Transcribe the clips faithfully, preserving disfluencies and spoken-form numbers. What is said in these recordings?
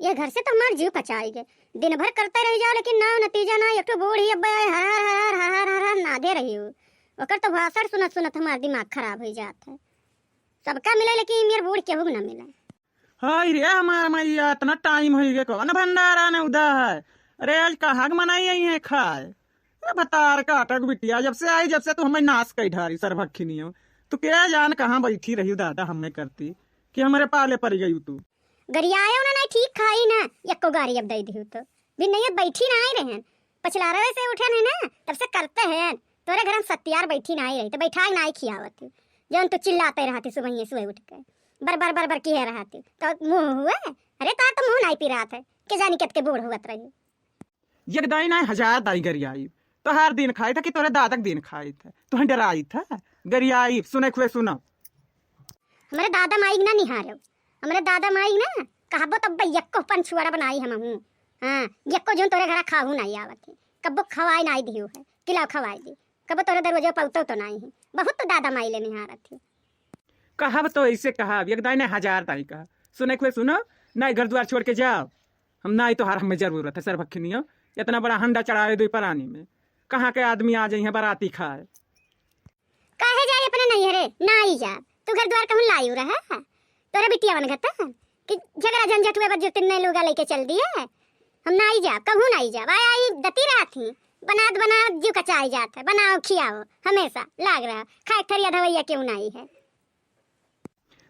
यह घर से तो हमार जीव कचाई गए। दिन भर करते रह जाओ, लेकिन नाव नतीजा ना। एक ठो बूढ़ी अब्बे आए, हर हर हर हर हर हर हर हर नादे रही हो। ओकर तो भाषण सुनत सुनत हमार दिमाग खराब हो जात है। सबका मिले, लेकिन मेर बूढ़ केहू के ना मिले। हाय रे हमार मैया, इतना टाइम हो गया, कौन भंडारा ने उदा है? अरे, आज कहाँ के मनाई आई है खाए? अरे भतार काटक बिटिया, जब से आई, जब से तू हमें नाश कई ढारी सरभखिनियो। तू क्या जान कहाँ बैठी रही दादा, हमें करती कि हमारे पाले पड़ गई तू। गरियाए उन्हें नहीं ठीक खाई ना, यक्को गारी अब दे दी तो। भी नहीं बैठी ना आई रहन, पछलारवे से उठे नहीं ना, तब से करते हैं। तोरे घर हम सत्यार बैठी ना आई रही, तो बैठा ना आई खियावत हूँ। जौन तू चिल्लाते रहती सुबह सुबह उठ के, बर बर बर बर किए रहती, तो मुँह हुए? अरे तार तो मुँह नहीं पी रहा था, के जानी कत के बूढ़ हुआ रही। एक दाई नाई हजार दाई गरियाई, तोहार दिन खाई था कि तोरे दादक दिन खाई था? तुहें डराई था? गरियाई, सुने खुए सुनो। हमरे दादा माई ना निहारो, हमरे दादा माई ना कहबो तब यक्को पंछुआड़ा बनाई हम हूँ। हाँ, यक्को जोन तोरे घरा खाहू नाई आवत है, कब्बो खवाई नाई दियो है, किला खवाई दी, कब्बो तोरे दरवाजा पौतो तो नाई है, बहुत तो दादा माई ले निहारत है। कहब तो ऐसे कहब, एक दाई ने हजार दाई कहा। सुने खुए सुनो, नाई घर द्वार छोड़ के जाओ। हम नाई तोहार हमें जरूरत है, सरभखिनियो। इतना बड़ा हंडा चढ़ावे दुई परानी में, कहाँ के आदमी आ जाई हैं बाराती खाए। काहे जाए अपने नैहरे? नाई जा। तू घर द्वार कहूँ लायू रहा? तोरा बिटिया बन गता कि झगड़ा झंझट हुए, बस जो तिन्ने लुगा लेके चल दिए। हम नाई जा, कहूँ नाई जा। भाई आई दती रहत ही, बनात बनात जीव कचाई जात है। बनाओ खियाओ, हमेशा लाग रहा। खाए थरिया धवैया क्यों नाई है?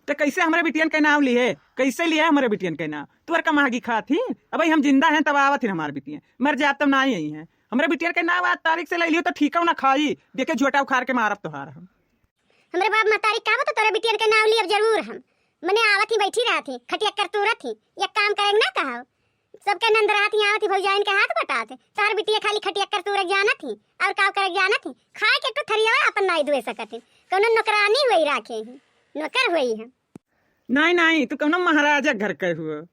तो कैसे हमारे बिटियन के नाव लिए? कैसे लिए हमारे बिटियन के नाव? तुअर का महगी खात ही? अब हम जिंदा हैं तब आवत ही हमारे बिटियन, मर जात तब ना आई हैं। हमारे बिटियन के नाव आज तारीख से ले लियो तो ठीक ना खाई, देखे झोटा उखाड़ के मारब तोहार हम। हमरे बाप महतारी का बता तोरे बिटियन के नाव लिए अब जरूर हम। मने आवत ही, बैठी रहत ही, खटिया कर तूरत ही, या काम करेंगे ना कहो। सबके नंद रहत ही, आवत ही भौजाइन के हाथ बटात ही। तोहर बिटिया खाली खटिया कर तूरक जानत ही, और काव करक जानत ही? खाए के तो थरियावा अपन नाई धोए सकत ही। कौनो नौकरानी हुई राखे ही, नौकर हुई है। नाई, नाई, तू कौनो महाराजा घर के हुआ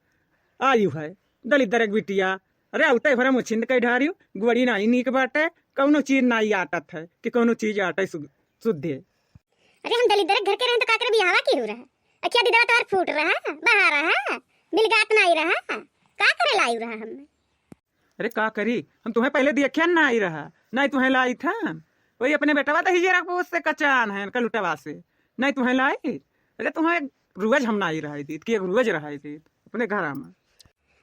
आयु है, दलिद्दर के बिटिया। अरे, औते भरा मुछिंद के ढारियो, गोड़ी नाई नीक बाटे, कौनो चीज नाई आटत है कि कौनो चीज आटे सु-, शुद्धे। अरे, हम दलिद्दर के घर के रहें तो का करे बियाहवा की हो रहा? अखिया दिदवा तोहर फूट रहा, बहा रहा, मिलगात नाई रहा, का करे लायु रहा हम? अरे का करी, हम तुहें पहले देखे ना आई रहा, नाई तुहें लाई था। वही अपने बेटवा दही जरा को उससे कचान है, कलुटवा से, नाई तुहें लाई। अरे तुहें रोज हम नाई रहाई दीत, कि एक रोज रहाई दीत अपने घरा में।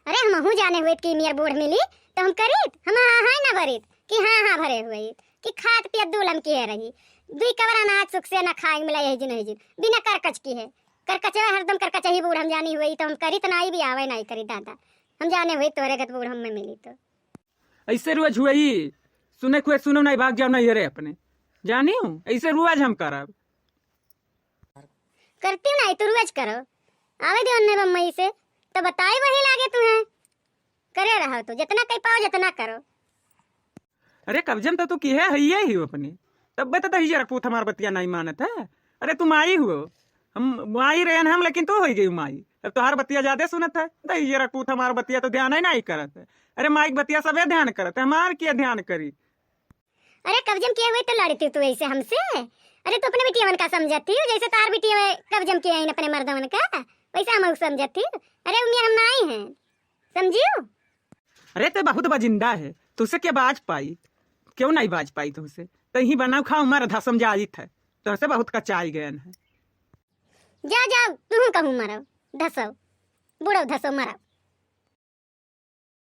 अरे हमहू जाने हुए कि मेर बूढ़ मिली, तो हम करीत, हम हाँ हाँ ना भरीत, कि हाँ हाँ भरे हुए, कि खात पियत दूलम की है रही, दुई कवर अनाज सुख से ना खाए मिला यही जिन, यही जिन, बिना करकच की है। करकचवा हरदम करकचही बूढ़ हम जानी हुई, तो हम करीत नाई भी आवे नाई करी दादा। हम जाने हुई तोरे गत बूढ़ हमें मिली तो। ऐसे रोज हुई, सुने खुए सुनो नाई भाग जाओ नाई रे अपने। जानी हूँ, ऐसे रोज हम करब। करती हूँ नाई, तू रोज करो। आवे दे उन्ने बम्मई से, तो बताई वही लागे तुम्हें। करे रहो तो, जितना कही पाओ, जितना करो। अरे कब्जन तो तू की है, हइये ही अपने। तब बता दही जरा पूत हमार बतिया नाई मानत है। अरे तू माई हुओ, हम माई रहन हम, लेकिन तू होई गई माई। अब तोहार बतिया ज्यादा सुनत है। दही जरा पूत हमार बतिया तो ध्यान ही नाई करत है। अरे माई के बतिया सबे ध्यान करत है, हमार क्या ध्यान करी? अरे कब्जन किए हुए तो लड़ती तू ऐसे हमसे? अरे तू अपने बिटिया मन का समझती हो, जैसे तार बिटिया कब्जन किए हैं अपने मर्दवन का, वैसे हम समझती हो। अरे उम्मीद हम नाई हैं, समझियो? अरे ते बहुत बजिंदा है, तुझसे क्या बाज पाई? क्यों नहीं बाज पाई तुझसे? तो ही बनाओ खाओ मर धसम जाइत है, तुझसे बहुत कचाई गयन है। जा जाओ, तुम कहूँ मरो, धसो, बूढ़ो धसो मरो।